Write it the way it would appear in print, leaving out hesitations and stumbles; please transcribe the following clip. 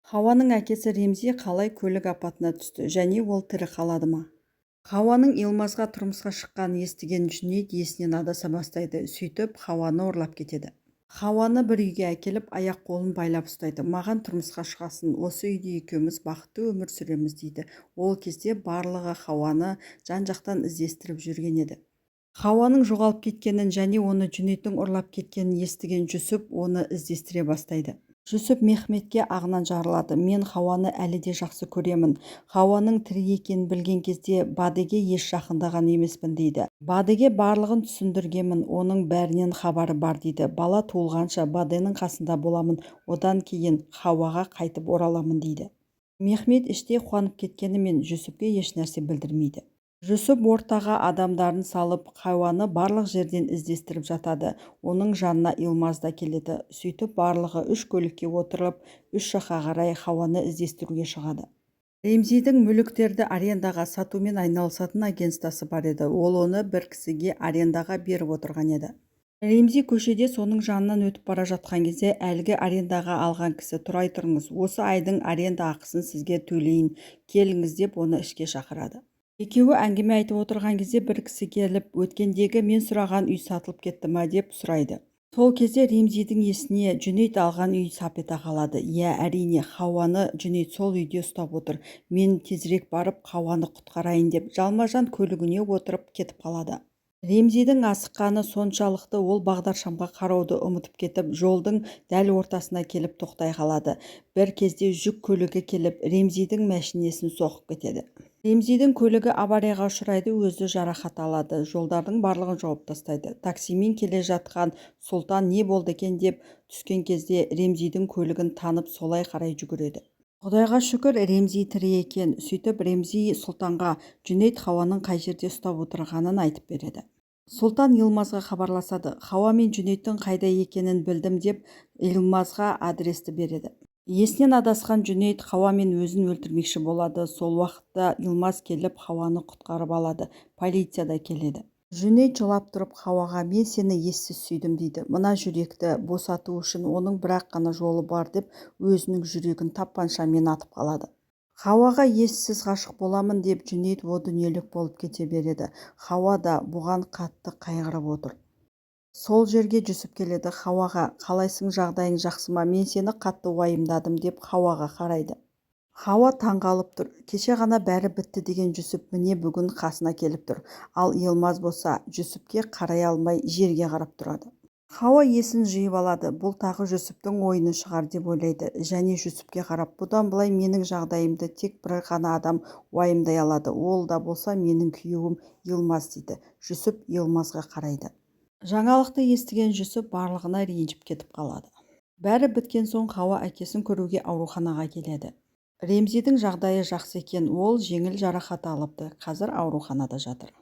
Хауаның әкесі Ремзи қалай көлік апатына түсті және ол тірі қалады ма? Хауаның Йылмазға тұрмысқа шыққанын естіген Жүнейт есінен адаса бастайды. Сөйтіп, Хауаны ұрлап кетеді. Хауаны бір үйге әкеліп, аяқ-қолын байлап ұстайды. Маған тұрмысқа шығасың, осы үйде екеуміз бақытты өмір сүреміз дейді. Ол кезде барлығы Хауаны жан-жақтан іздестіріп жүрген еді. Хауаның жоғалып кеткенін және оны Жүнейттің ұрлап кеткенін естіген Жүсіп оны іздестіре бастайды. Жүсіп Мехметке ағынан жарылады. Мен Хауаны әлі де жақсы көремін. Хауаның тірі екенін білген кезде Бадеге еш жақындаған емеспін дейді. Бадеге барлығын түсіндіргенмін, оның бәрінен хабары бар дейді. Бала туылғанша Баденің қасында боламын, одан кейін Хауаға қайтып ораламын дейді. Мехмет іштей қуанып кеткенімен Жүсіпке ешнәрсе білдірмейді. Жүсіп ортаға адамдарын салып, Хауаны барлық жерден іздестіріп жатады. Оның жанына Йылмаз да келеді. Сөйтіп барлығы үш көлікке отырып, үш жаққа қарай Хауаны іздестіруге шығады. Ремзидің мүліктерді арендаға сатумен айналысатын агентствосы бар еді. Ол оны бір кісіге арендаға беріп отырған еді. Ремзи көшеде соның жанынан өтіп бара жатқан кезде әлгі арендаға алған кісі тұра тұрыңыз, осы айдың аренда ақысын сізге төлейін, келіңіз деп оны ішке шақырады. Екеуі әңгіме айтып отырған кезде бір кісі келіп, өткендегі мен сұраған үй сатылып кетті ма деп сұрайды. Сол кезде Ремзидің есіне Жүнейт алған үй сап ете қалады. Иә, әрине, Хауаны Жүнейт сол үйде ұстап отыр. Мен тезірек барып Хауаны құтқарайын деп жалма-жан көлігіне отырып кетіп қалады. Ремзидің асыққаны соншалықты, ол бағдаршамға қарауды ұмытып кетіп, жолдың дәл ортасына келіп тоқтай қалады. Бір кезде жүк көлігі келіп, Ремзидің мәшинесін соғып кетеді. Ремзидің көлігі аварияға ұшырайды, өзі жарақат алады. Жолдардың барлығын жауып тастайды. Таксимен келе жатқан Сұлтан не болды екен деп түскен кезде Ремзидің көлігін танып, солай қарай жүгіреді. Құдайға шүкір, Ремзи тірі екен. Сөйтіп Ремзи Сұлтанға Жүнейт Хауаның қай жерде ұстап отырғанын айтып береді. Сұлтан Йылмазға хабарласады. Хауа мен Жүнейттің қайда екенін білдім деп Йылмазға адресті береді. Есінен адасқан Жүнейт Хауа мен өзін өлтірмекші болады. Сол уақытта Йылмаз келіп Хауаны құтқарып алады. Полиция да келеді. Жүнейт жылап тұрып Хауаға мен сені ессіз сүйдім дейді. Мына жүректі босату үшін оның бір-ақ қана жолы бар деп өзінің жүрегін тапаншамен атып қалады. Хауаға ессіз ғашық боламын деп Жүнейт о дүниелік болып кете береді. Хауа да бұған қатты қайғырып отыр. Сол жерге Жүсіп келеді. Хауаға қалайсың, жағдайың жақсы ма, мен сені қатты уайымдадым деп Хауаға қарайды. Хауа таңғалып тұр. Кеше ғана бәрі бітті деген Жүсіп міне бүгін қасына келіп тұр. Ал Йылмаз болса Жүсіпке қарай алмай жерге қарап тұрады. Хауа есін жиып алады. Бұл тағы Жүсіптің ойыны шығар деп ойлайды. Және Жүсіпке қарап, бұдан былай менің жағдайымды тек бір ғана адам уайымдай алады. Ол да болса менің күйеуім Йылмаз дейді. Жүсіп Йылмазға қарайды. Жаңалықты естіген Жүсіп барлығына ренжіп кетіп қалады. Бәрі біткен соң Хауа әкесін көруге ауруханаға келеді. Ремзидің жағдайы жақсы екен, ол жеңіл жарақат алыпты, қазір ауруханада жатыр.